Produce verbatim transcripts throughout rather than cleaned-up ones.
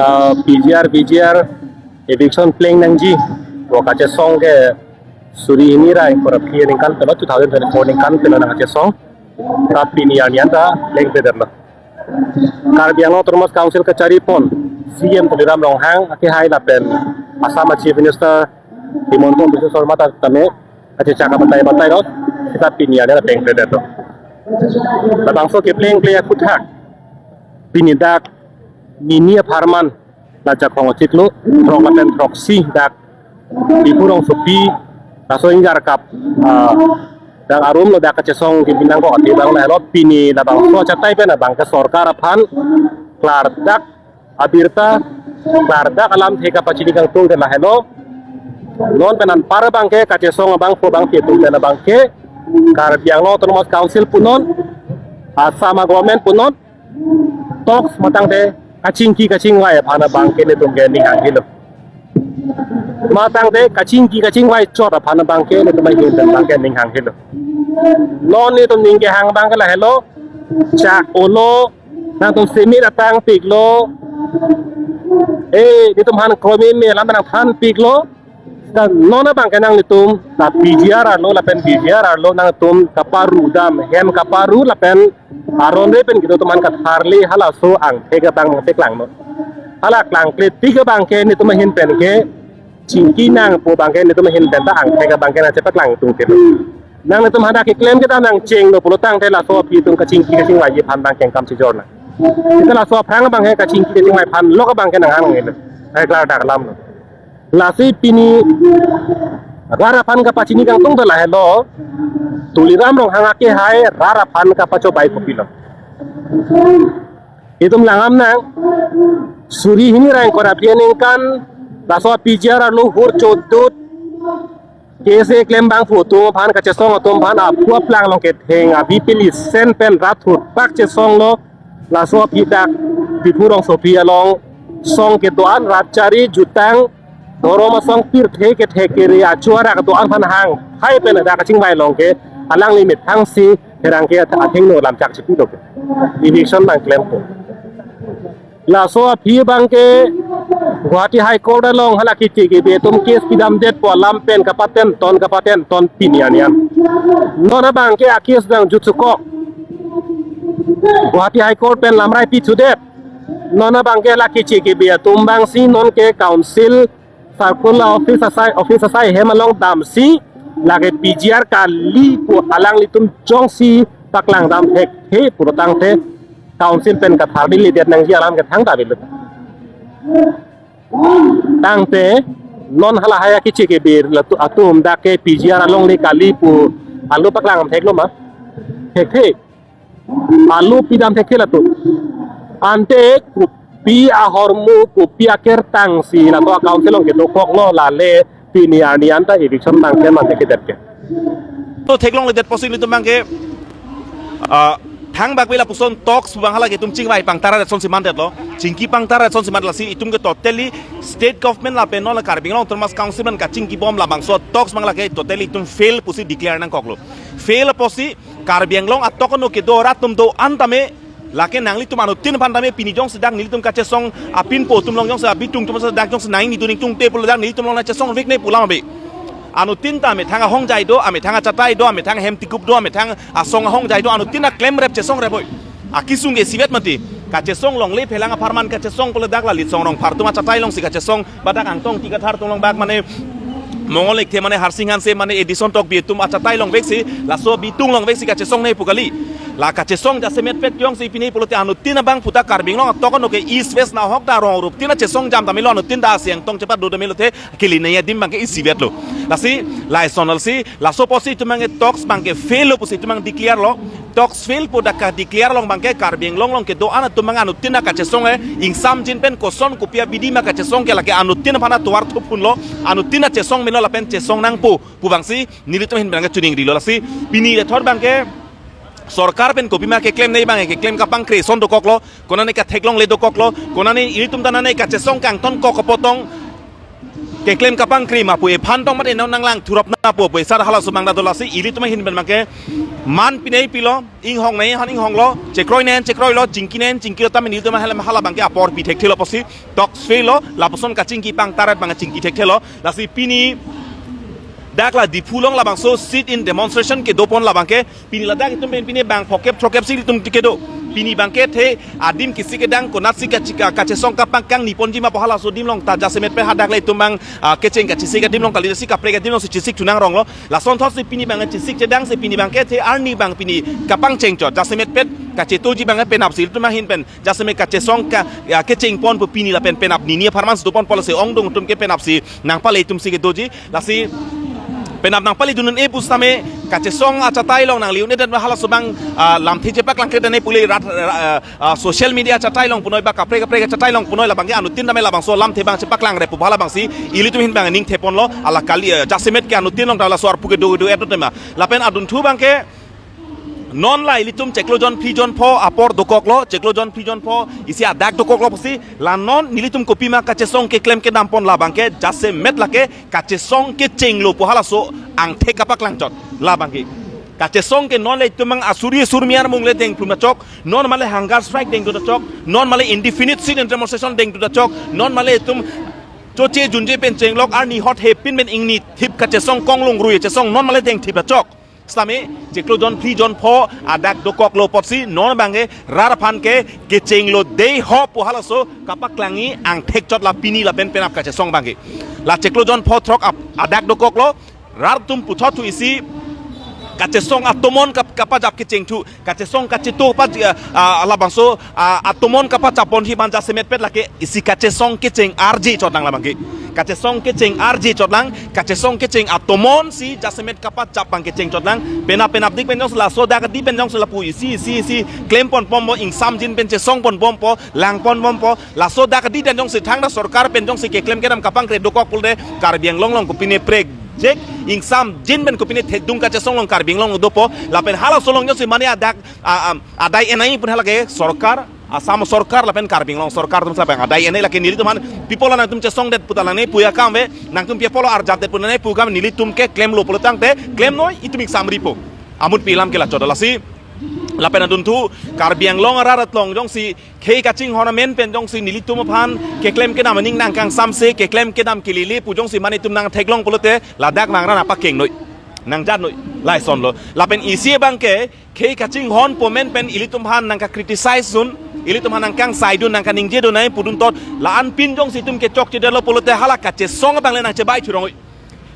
Ah, P G R, V G R, eviction pleng nangji, pu kachesong ke suri hini ra ingkoi ra phli aningkan pen lo, two thousand twenty-four aningkan pen lo nangkachesong. Ta pini arni an ta plengpledetlo. Karbi Anglong Autonomous Council kachari pon, C M Tuliram Ronghang akehai lapen Assam Chief Minister Himanta Biswa Sarma ta tame kachechak abatai batai lo, seta pini arni an ta plengpledetlo. Labangso keplengple aphuthak, pini dak nini apharman, la Jakhong achiklo throk lapen throksi dak Diphu rongsopi, laso ingjar kap, ah, dak arum lo dak kachesong kibinang ko ati bang lahelo. Pini labangso achatai pen abang ke sorkar aphan klardak abirta, klardak alamthe kapachini kangtung ke lahelo. Non pen anpar abang ke kachesong abangphu abangpi atum pen abang ke Karbi Anglong Autonomous Council punon, Assam government punon, talks matangte kachingki kachingvai aphan abang ke netum ke ning hanghelo. Matangte kachingki kachingvai chot aphan abang ke netum ahin pen abang ke ning hanghelo. Non netum ning kehang abang ke lahelo, chak olo, nangtum simit atang piklo, eh, netum han kromi me alam nangthan piklo, ta non abang ke nanglitum, ta P G R arlo lapen V G R arlo nangtum kaparu dam, hem kaparu lapen aron re pen kedo atum an katharli halaso angthek abang paklangnon. Hala klangkle tik abang ke netum ahin pen ke chingki nang pu abang ke netum ahin pen ta angthek abang ke nangchepaklang tung ke. Nanglitum hadak keklem kedam nangchenglo pulo tangte laso aphi atum kachingki kachingvai aphan abang kengkam chijor nang. Seta laso aphrang abang ke kachingki kachingvai aphan lok abang ke nanghang nangilo. Hai klardak alam lo. Lasi pini rat aphan kapachini kangtung ta lahelo, Tuliram Ronghang akehai rat aphan kapachobei kopilo. Itum langdam nang, suri hini ra ingkoi ra phli aningkan, laso P G R arlo hur chodut, K S A klembangphu atum aphan kachesong atum aphan aphu aplang along ketheng avi pili sen pen rat thurpak chesonglo, laso aphi dak Diphu rongsopi along song kedo-an rat chari jutang dhorom asong pirthe kethe kere achuarak do-an aphan hang hai pen dak kachingvai along ke alangli methang si herang ke athengno lamchak chipilo ke. Eviction nangklempo. Laso aphi abang ke Guwahati High Court along hala keche kebe atum case pidamdetpo alam pen kapaten ton kapaten ton pini arni an. Non abang ke a case dang jutchukok. Guwahati High Court pen lamrai pithudet. Non abang ke hala keche kebe atum abang si non ke council circle office asai, office asai hem along damsi lake P G R kali pu alanglitum jongsi paklang dam thekthe pulo tangte council pen katharli ledet nangji alam ke thangta avelo. Tangte non hala hai a keche kebe atum dak ke P G R alongle kali pu alu paklang theklo ma? Thekthe. Alu pidam thekthe latum. Ante kopi ahormu, kopi akertang si latum a council along kedokoklo, lale pini arni an ta eviction nangklem mante kedet ke. To theklongledet pusi nelitum abang ke, ah, thangbak pen lapuson talks pu abang hala ke itum chingvai pangtara ret asonsi mandetlo, chingki pangtara ret asonsi mandetlo, lasi itum ke totally state government lapen non la Karbi Anglong Autonomous Council pen kachingkibom labangso talks abang lake totally itum fail pusi declare nangkoklo. Fail pusi Karbi Anglong atok ano kedo rat atum do-an tame, lake nanglitum anuttin aphan tame pini jongsi dak nelitum kachesong apinpo atum along jongsi abitung atum dak jongsi nangning dun ingtungte pulo dak nelitum along nangchesongvekne pu alam ave. Anuttin ta amethang ahongjai do, amethang achatai do, amethang hem tikup do, amethang asong ahongjai do, anuttin ta klemrep chesongrep oi. Akesung ke isivet mati. Kachesong longle phelang apharman kachesong pulo dak la Litsong Rongphar atum achatai alongsi kachesong, ba dak Angtong Engti Kathar atum along bak mane Mongol Ekthe mane Harsing Hanse mane Edison Tokbi atum achatai along veksi, laso abitung along veksi kachesong ne pu kali. La kachesong jasemet pet jongsi pini pulote anuttin abang puta Karbi Anglong atok ano ke East West nahok ta rong rup tin ta chesong jam damlo, anuttin ta asi angtong chepat do damlo te kili nai adim abang ke isivetlo. Lasi, lason lasi, laso pusi itum abang ke talks abang ke fail lo pusi itum abang declare lo. Talks fail pu dak kadeclare along abang ke Karbi Anglong along kedo-an atum abang anuttin ta kachesong e, ingsamjin pen koson kopi abidi ma kachesong ke lake anuttin aphan atovar thuphunlo, anuttin ta chesong melo lapen chesong nangpo pu abangsi nelitum ahin abang ke chuning rilo. Lasi pini rethor abang ke sorkar pen kopi ma keklem nei abang ke keklem kapangkre ason dokoklo, konane katheklongle dokoklo, konane ilitum ta nane kachesong kangtonkok apotong keklem kapangkri ma pu ephan tong mate non nanglang thurap na pu pu esar halaso abang ta do. Lasi ilitum ahin pen abangke man pinei pilo, inghong nai han inghonglo, chekroi nai chekroilo, chingki nai chingkilo, tame nelitum ahem hala abangke apor pi thekthelo pusi tok sfelo, lapuson kachingki pangtarat abang chingki thekthelo. Lasi pini dak la Diphu along labangso sit-in demonstration kedopon la abangke pini ladak itum pen pini bang phokep throkep si itum ti kedo. Pini abangke the adim kisi kedang konatsi kachika kachesong kapangkangni ponji ma pu halaso adim along ta jasemet pen hadak le itum abang, ah, kecheng kachesik adim along kali si kaprek adim along si chesik thu nangronglo. Lasonthotsi pini abang chesik chedang si pini abangke the arni abang pini kapangcheng chot jasemet pen kachetoji abang penap si itum ahin pen jasemet kachesong ka, ya, kecheng pon pu pini lapen penap nini apharman si dopon pulo si ongdung atum ke penap si nangpale itum si kedoji. Lasi penap nangpale dun un-e pusitame kachesong achatai along nangli un-e dan halaso abang, ah, lamthe chepaklang kre dan e pule rat, ra-, ah, ah, social media achatai along punoi ba kaprek kaprek achatai along punoi la abangke anuttin tame labangso lamthe abang chepaklang re pu hala abang si ilitum ahin abang ning theponlo ala kali, ah, jasemet ke anuttin along ta laso arpu kedo do eto tema. Lapen adunthu abangke non la ilitum chiklo jon phli jon pho apor dokoklo, chiklo jon phli jon pho isi adak dokoklo pusi la non nelitum kopima kachesong keklem kedam pon la abangke jasemet lake kachesong kechenglo pu halaso angthek kapaklang chot la abangke. Kachesong ke non le itum abang asuri surmi armung le dengphlu ma chok, non male hunger strike dengdu ta chok, non male indefinite sit-in demonstration dengdu ta chok, non male itum choche junje pen chenglok arni hot he pin pen ingni thip kachesong konglong rui chesong non male dengthip ta chok. Sitame chiklo jon phli jon pho adak dokoklo pusi non abangke rat aphan ke kechenglo dei ho pu halaso kapaklangji angthek chot la pini lapen penap kachesong abangke. La chiklo jon pho throk ap adak dokoklo, rat atum puthot thu isi kachesong atomon kap-, kapajap kecheng thu, kachesong kacheto pa, ah, ah, labangso, ah, atomon kapachap pon hi ban jasemet pet lake isi kachesong kecheng arje chot nang la abangke. Kachesong kecheng arje chot nang, kachesong kecheng atomon si jasemet kapachap abang kecheng chot nang. Penap penapdik pen jongsi laso dak di pen jongsi lapu isi isi isi klem pon pom bo, ingsamjin pen chesong pon pom po, lang pon pom po. Laso dak di dan jongsi thangta sorkar pen jongsi keklem kedam kapangkre dokok pulote Karbi Anglong along kopine prekjek, ingsamjin pen kopine thedung kachesong along Karbi Anglong along dopo. Lapen halaso along jongsi mane adak, ah, ah, adai enai pun halake sorkar, Assam sorkar lapen Karbi Anglong sorkar atum sa abang adai enai lake nelitum aphan pi pulo nangtum chesongdet puta lang ne pu akam ave, nangtum pi pulo arjapdet puta lang ne pu akam nelitum ke klemlo pulo tangte klemnoi, itum ingsam ripo. Amun pi alam ke la chot. Lasi lapen adunthu Karbi Anglong arat along jongsi khei kachinghon amen pen jongsi nelitum aphan keklem kedam aning nangkangsamse, keklem kedam kelele pu jongsi mane itum nangtheklong pulote ladak nang ran apakengnoi, nangjatnoi, laisonlo. Lapen isi abangke khei kachinghon pu amen pen ilitum aphan nangka-criticize dun, ilitum aphan nangkangsai dun, nangkaningje dun nai pudun tot, la-an pin jongsi itum kechokchedetlo pulote hala kachesong abang le nangchebai thurongoi.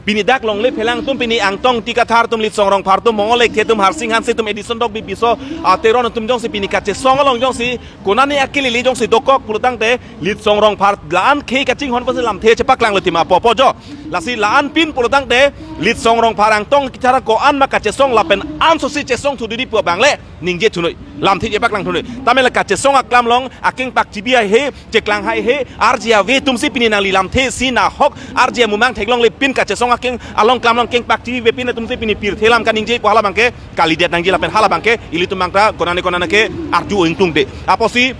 Pini dak longle phelang atum, pini Angtong Ingti Kathar atum, Litsong Rongphar atum, Mongol Lekthe atum, Harsing Hanse atum, Edison Tokbi, Biso, ah, Teron atum jongsi pini kachesong along jongsi konane akelele jongsi dokok pulo tangte Litsong Rongphar la-an khei kachinghon pusi lamthe chepaklanglo tima popo jo. Lasi la-an pin pulo tangte Litsong Rongphar, Angtong Ingti Kathar ko-an ma kachesong lapen anso si chesong thu didi pu abang le ningje thunoi, lamthe chepaklang thunoi. Tame la kachesong aklam along akengpak chibi haihe, cheklang haihe, arje ave atum si pini nangli lamthe si nahok arje amumang theklongle pin kachesong akeng along klam along kengpak chibi ave pin atum si pini pirthe lam kaningje pu hala abangke kalidet nangji lapen hala abangke ilitum abang ta konane konane ke arju ingtungde. Apotsi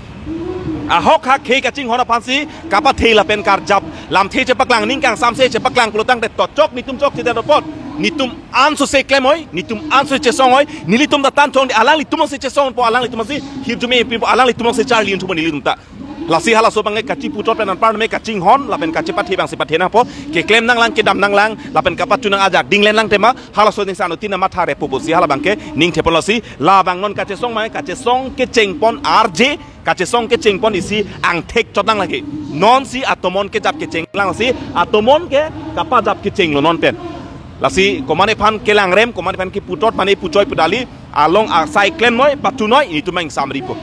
ahok ha khei kachinghon aphansi kapathe lapen karjap lamthe chepaklang, ningkangsamse chepaklang pulo tangte tochok nitum chokchedet apot nitum anso se klemnoi, nitum anso chesongnoi, nelitum ta tan thong di alanglitum si chesong po, alanglitum si hirjume pi po, alanglitum si charli un thu po nelitum ta. Lasi halaso abangke kachiputhot pen anparme kachinghon lapen kachepathe abangsi pathe nangpo, keklem nanglang, kedam nanglang lapen kapachunang ajak dinglen lang tema, halaso ning sanu tina matha repo pusi hala abangke ning theponlo. Si labang non kachesong abang kachesong kecheng pon arje, kachesong kecheng pon isi angthek chot nang lake. Non si atomon kejap kecheng lang si atomon ke kapajap kechenglo non pen. Lasi komane aphan kelangrem, komane aphan kiputhot mane puchoi pudali along asai klemnoi, pachunoi, itum ingsam ripo.